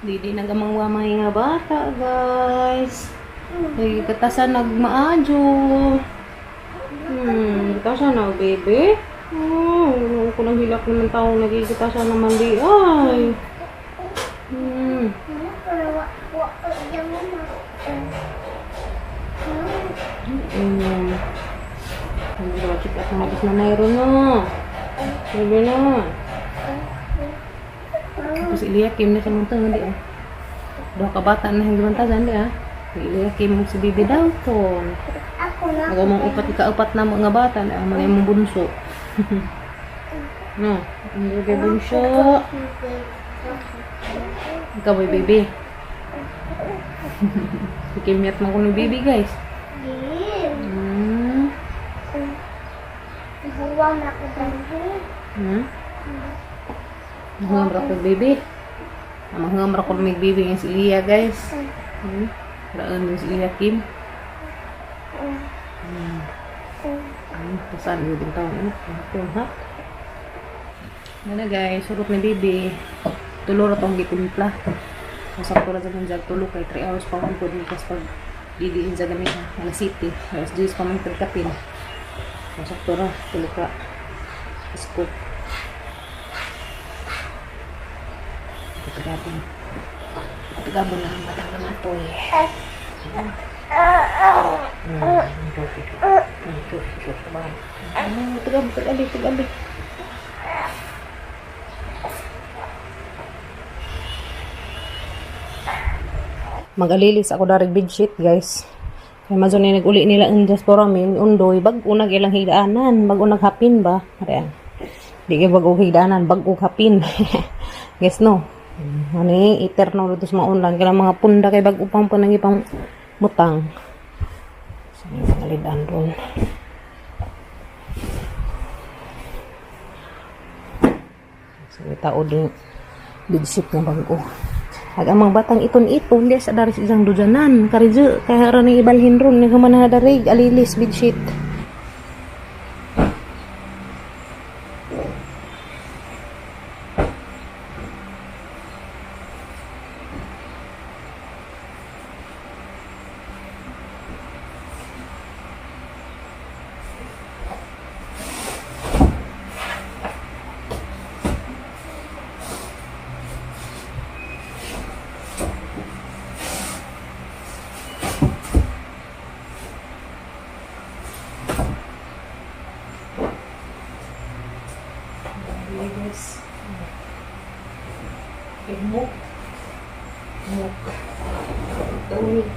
Dili nagamangwamay nga bata, guys. Ay, katasan nagmaadyo. Katasan na, baby. Oh, ko nang hilak naman taong nagigitasan naman di ay. Hindi at matis na nairo no. Baby na. Tapos Eliakim na sa mga hindi ah. Duha ka bata na hanggang tasan di ah. Si Eliakim si Bibi Dalton. Ako na. Ako mong upat ikaupat na mga bata na ang mga imong bunso. No, hindi kay bunso. Ikaw ba, baby? Si Kimyat man ko ni baby, guys. Buwang na ko baby. Mahungam ra ko baby. Mahungam ra ko may baby nga si Lia, guys. Raan din si Lia Kim. Saan yung taon? Ano? Ito, ha? Ano guys, surot ni baby. Tulo ra tong gitimpla. Masakto ra sa jag tulo kay 3 hours pa man pud mikas pag didiin sa gamit ha. Alas city. Alas 10 pa man pagkapin. Masakto ra tulo ka. Scoop. Tagabon. Tagabon na ang batang namatoy. Tagabon, tagabi, tagabi. Magalilis ako darig bedsheet, guys. Kay mazo ni nag-uli nila ang diaspora min undoy bag-o nag ilang higdaanan, bag-o naghapin ba? Ayan. Di kay bag-o higdaanan, bag-o hapin. Guys no. Ano eh, eterno dito sa mga online kailang mga punda kay bag-o pang panangi pang butang. So, yung mga lidan doon. So, may tao din bedsheet nga bag-o. Ag ang mga batang iton-iton di sa dari sa isang dujanan karidyo kaya ron ni ibalhin ron ni humana darig alilis bedsheet. Alilis. Muk. Muk. Tawid.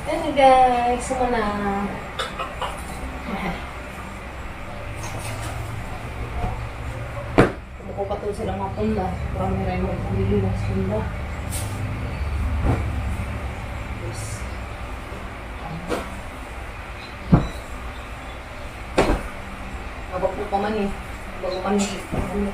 Ayan guys, sama na. Kumuko pa to sila mga punda. Parang may rin mga pamililas punda. Yes. Mabako pa man eh. Bago pa man. Hmm?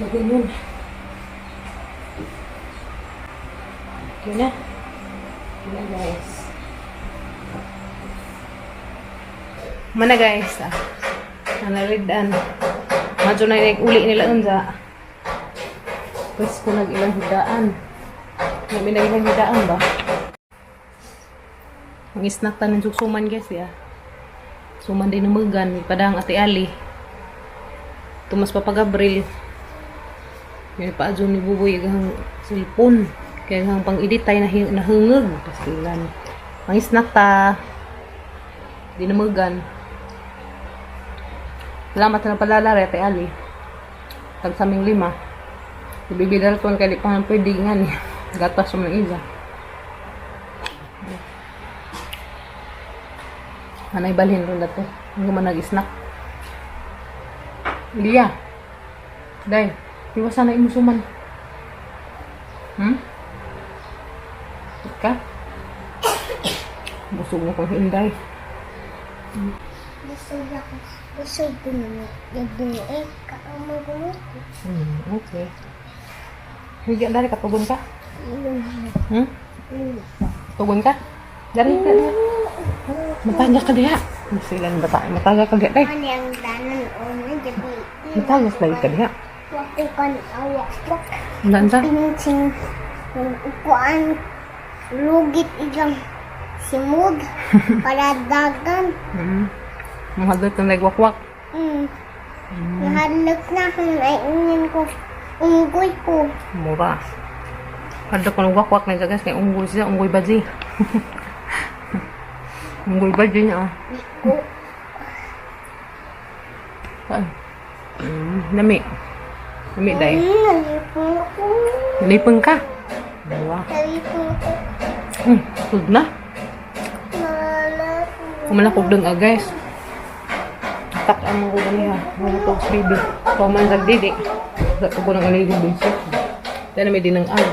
Lagyan yun. Okay na. Okay na guys. Mana guys, ah. Nalalidan. Madyo na uli nila unja. Pwes ko nag ilang hidaan. Namin nag ilang hidaan ba? Ang snack tanin suksuman guys ya. Suman din numugan, padang Ate Ali. Tumas Papa Gabriel. May paadyo ni Buboy ang cellphone. Kaya ang pang-edit tayo nahungog. Pastilan. Ang snack ta. Dinamugan. Salamat na palalari, Ate Ali. Tag sa aming lima. Ibibidal ko ang kaya di pa nga pwede nga ni. Gatas mo ng isa. Anay balhin ron dato. Ang man nag-snack. Ilya. Day, iwasan na imusuman. Ka? Busog na kong hinday. Busog ako. Busog ko na. Gabi eh. Kaamagulo ko. Okay. Higyan dari katugon ka? Hmm? Tugon ka? Dari ka. Mataga ka diha. Masilan ba tayo? Mataga ka diha, day. Ano ang danan o na gabi. Mataga ka diha ka diha. Wako kan awak wak. Lansa. Pinsing upuan lugit ilang simod para dagan. Mahadlok ng nagwakwak. Nahadlok na kung ay ingin ko unggoy ko. Mura. Hadlok ko nagwakwak na jagas kay unggoy siya, unggoy baji. Unggoy baji niya. Ah. Ko Ay. Nami. Nami day. Nalipon ko. Nalipon ka. Dalawa. Nalipon ko. Sud na. Nalala ko. Kumalakog dong ah, guys. Tak ang mga kugan niya. Mga togs baby. Paman sa didi. Sa tubo ng aligid baby. Dahil may din ang ag.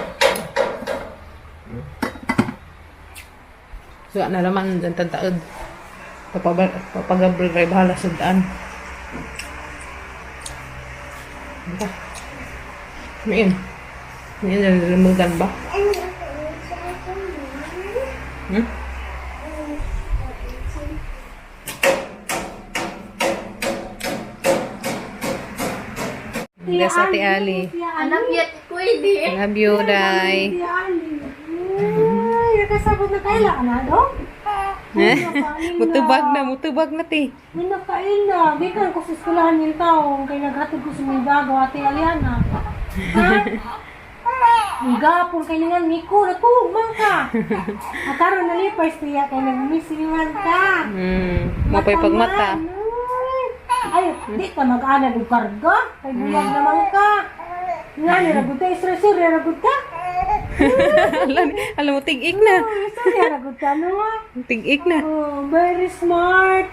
So, na naman dyan tantaod. Papagabril kay bahala sa daan. Diba? Miin. Miin, nalalamugan ba? Yes, Ate Ali. Anak yat pwede. Love you, Day. Ay, nakasabot na kaila ka na, do? Mutubag na, ti. May nakain na. Gikan ko sa eskwelahan yung taong kay naghatod ko sa mga bago, Ate Aliana. Ha? Ang gapon kay ningan Miko, natuog man ka. At karon nalipay siya kay nag-miss man ka. Mapay pagmata. Ay, di ka mag-ana og karga. Kay bulag naman ka. Nga ni ragut ka, isra ragut ka. Alam mo, tig-ik na. Isra ragut ka no. Tig-ik na. Oh, very smart.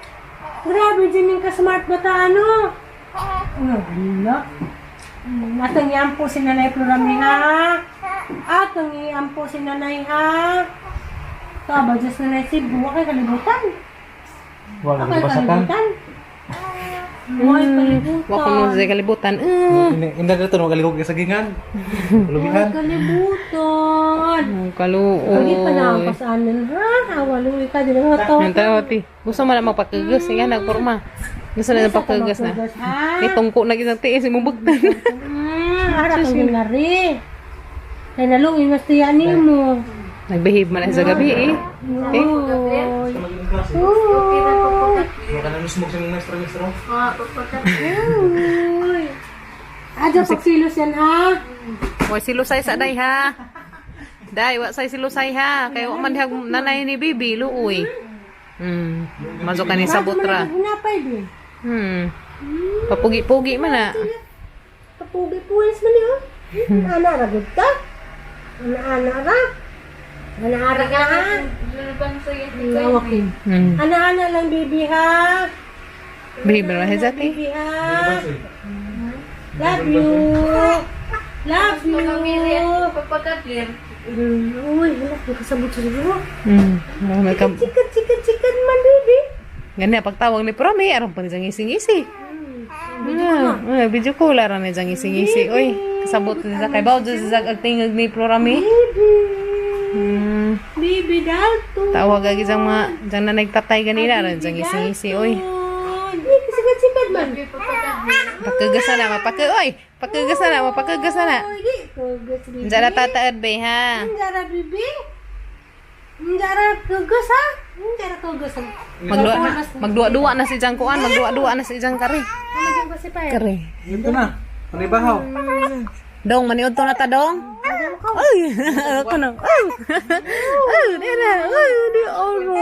Grabe din yung ka-smart bata ano. Wala. Atong iampo si Nanay Plurami ha. Atong iampo si Nanay ha. Taba, Diyos Nanay Cebu, wakay kalibutan. Wala Wakay kalibasakan. kalibutan. Wakay kalibutan. Wa ko nung sa kalibutan. Inda dito no kaligog sa gingan. Lubihan. Wakay kalibutan. Ang kaluoy. Lagi pa na ang pasanan ha. Awaluy ka din ang tawa. Ang tao, ti. Gusto man na magpakagas. Nga, nagporma. Gusto na magpakagas na. Ha? Ni tungko na isang tiis, imong bugtan. Ara kang ginari. Kay naluoy mas tiya nimo. Nagbehave man na sa gabi eh. Eh, Uy. Wala na nusmog sa mga maestro maestro. Uy. Adyo pagsilos yan ha. Wa silusay sa day ha. Day, wa say silusay ha. Kay wa man dihag nanay ni bibi luoy. Mazo ka ni sa butra. Hinapay din. Papugi-pugi man na. Papugi puwes man yun. Ana ra gud ka. Ana ana ra. Ana ara ka ha. Lawakin. Ana ana lang bibi ha. Behave man na sa ti. Bibi ha. Love you. Love you. Uy, wala nakasabot sa siguro. May ka Chicken, chicken, chicken man, baby. Gani pagtawag ni Promi aron pa ni siyang ngising-ngisi. Video call aron ni siyang ngising-ngisi. Oy, kasabot ni sa kay bawo sa ag tingog ni Florami. Baby. Hmm. Baby, dalto. Tawag agi sang mga dyan na nagtatay ganina aron siyang ngising-ngisi. Oy. Pakagasa na, mapaka, oy! Pakagasa na, mapakagasa na. Unsa na tataad be ha? Unjara bibi. Unjara kugus ha? Unjara kugus. Magduwa magduwa-duwa na si Jang kuan, magduwa-duwa na si Jang kare. Kare. Ito na. Panibahaw. Dong, maniud to na ta dong. Ay, ako na. Ay, ay, di na. Ay, di oro.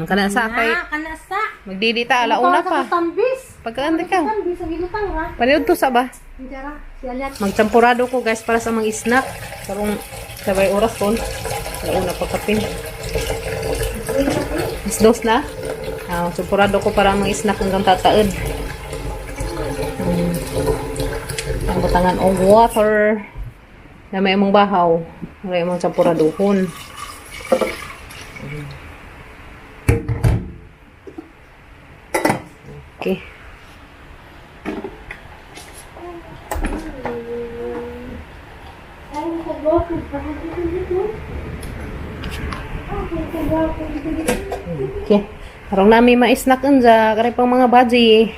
Kana sa kay Kana sa. magdidi ta alauna pa. Tambis. Pagkaan ka. Tambis ang gilutang ra. Paniud to sa ba? Unjara si Aliat. Magchampurado ko guys para sa mga snack. Karong sabay oras kon. Alauna pa kapin. Mas dos na. Ah, champurado ko para mga snack hanggang tataed. Ang butangan og water na may among bahaw. May among champuraduhon. Okay. Okay. Karong nami ma-snack unja kare pang mga baji.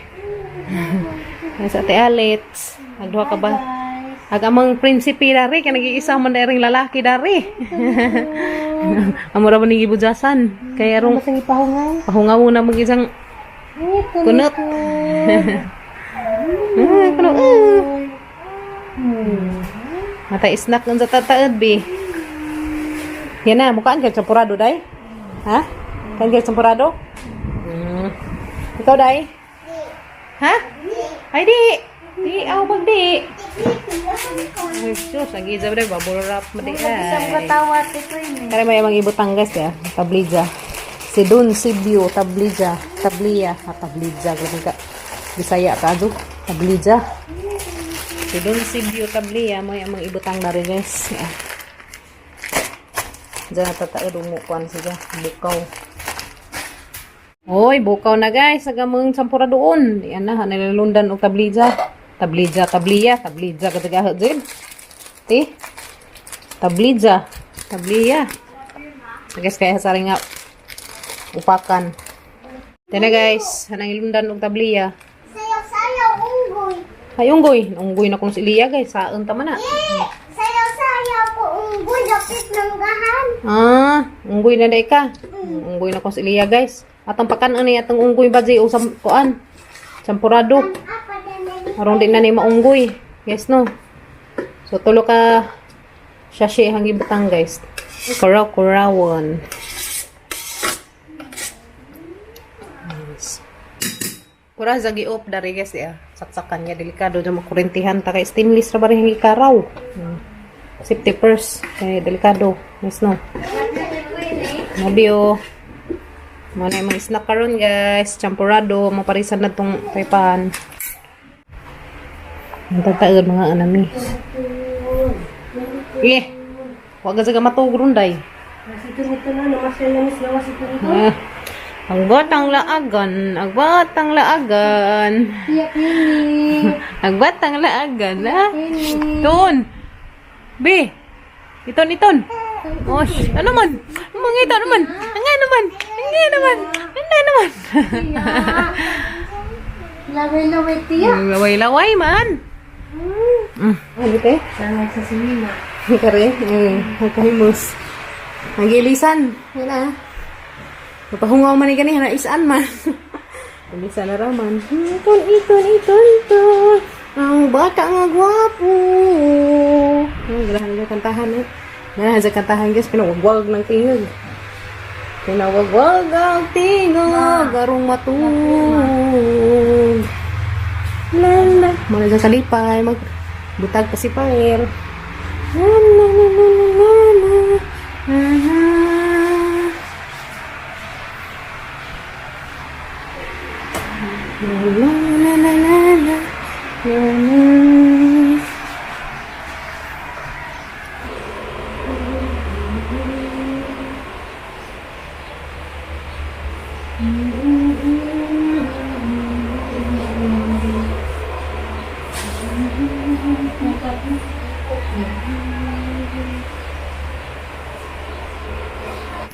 Ay, sa Ate Alex. Agduha ka ba? Ag amang prinsipe dari kay nag-iisa man dari lalaki dari. Amo ra ba ni gibujasan? Kay arong Masang ipahungay. pahungaw na mag isang kunot. Ah, kuno. Ah. Mata snack unja tataed bi. Yan na, mukhaan kay champurado day. Ha? Kan kay champurado? Ikaw day? Ha? Ay di. Di aw bag di. Ay, sus, nag-iisa ba day? Bubble wrap mo di ay. Katawa ito yun. Kaya may mga ibutang guys ya, tablija. Si Dun Sibyo, tablija, tabliya, ha, tablija, grabe ka. Bisaya ka ato, tablija. Si Dun Sibyo, tabliya, may mga ibutang na rin guys. Yeah. Diyan natataod, umukuan siya, bukaw. Hoy, bukaw na guys, agamang sampura doon. Yan na, nilalundan og tablija. Tablija, tabliya, tablija, katagahat din. Ti? Tablija. Tabliya. So guys, kaya sa nga upakan. Tena guys, hanang ilundan og tabliya. Sayaw-sayaw unggoy. Ay, unggoy. Unggoy na kung si Liya guys. Saan tama na. Eh, sayaw-sayaw ko unggoy. Dapit ng gahan. Ah, unggoy na day ka. Unggoy na kung si Liya guys. Atang pakan ani atang unggoy ba di usam kuan. Sampurado. Apa din na Aron di na ni maunggoy. Guys no. So tulo ka sachet hang gibutang guys. Kuraw kurawan. Yes. Pura sa gi-off dari guys ya. Saksakan niya delikado dyan makurintihan ta kay stainless ra ba rin hang ikaraw. Safety first kay delikado. Yes no. Mabio. Mo na yung mga snack karon guys, champurado, maparisan na tong paypan. Ang tataod mga anami. Eh, wag ka sa matug runday. Nasi ito na, namasya lamis lawas ito nito. Ah, ang batang laagan, ang batang laagan. Tiya pini. Ang batang laagan, ha? Ton! B! Iton, iton! Oh, ano man? Mga ito, ano man? Ang ano man? Ang ano man? Ang ano man? Laway-laway tiya. Laway-laway man! Ano te? Sanay sa sinina. Kare, nagkahimus. Nagilisan. Yan ah. Napahungaw man ni gani, isaan man. Ilisan na raman. Iton, iton, iton, iton. Ang bata nga gwapo. Ang grahan na kantahan eh. Ganahan sa kantahan guys, pinawagwag ng tingog. Pinawagwag ang tingog, arong matug. La la. Muna dyan sa lipay, magbutag pa si Pair. La la la la la la la. La la. La la la la la la. La la.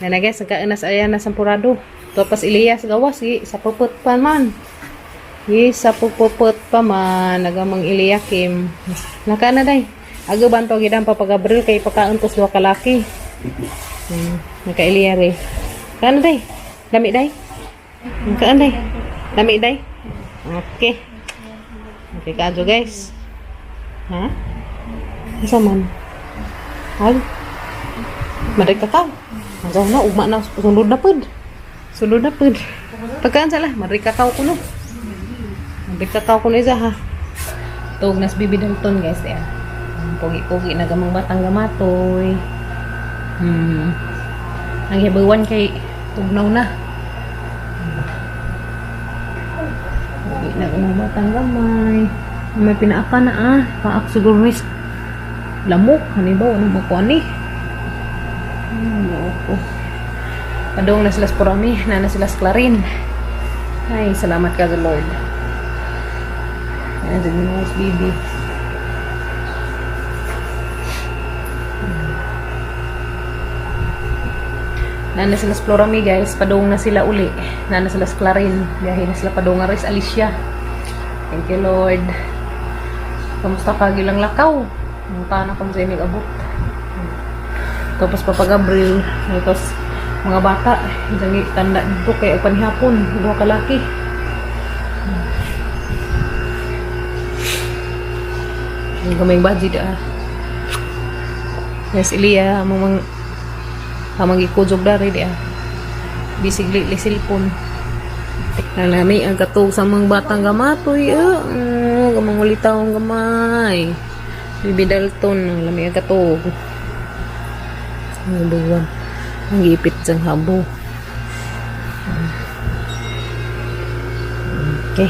Yan na guys, nagkain na sa ayan na sampurado. Tapos Elias gawas gi sa puput pa man. Gi sa puput pa man nagamang Eliakim. Naka na day. Aga banto gidang Papa Gabriel kay pakaon tos duha ka laki. Naka Elia re. Kaano day? Lami day? Kaan day? Lami day? Okay. Okay kaadyo guys. Ha? Asa man? Ay. Maday kakao. Ang na, ugma na. Sunod na pud. Sunod na pud. Pagkaan sala, maday kakao kuno. Maday kakao kuno isa ha. Tug nas Bibi Dalton guys ya. Pogi-pogi na gamang batang gamatoy. Ang hibawan kay tugnaw na. Pogi na gamang batang gamay. May pinaaka na ah. Paak siguro ni lamok. Ano ba? Ano ba ko ani? Ko. Padong na sila sa Purami, na na sila sa Clarin. Ay, salamat ka sa Lord. Ayan, sige mo, baby. Nana sila sa Florami, guys. Padong na sila uli. Nana sila sa Clarin. Biyahe na sila padong nga rin sa Alicia. Thank you, Lord. Kamusta ka gilang lakaw? Ang na kung sa imig abot. Tapos Papa Gabriel, tapos mga bata, isang tanda dito kay panihapon, duha ka laki. Ang gamay budget ah. Yes, Elia, among mang amang gikujog dari di ah. Bisigli li cellphone. Nalami ang katog sa mga batang gamatoy eh. Gamang ulitaw ang gamay. Bibi Dalton, ang lami ang katog. Ang buwan. Ang ipit sang habo. Okay.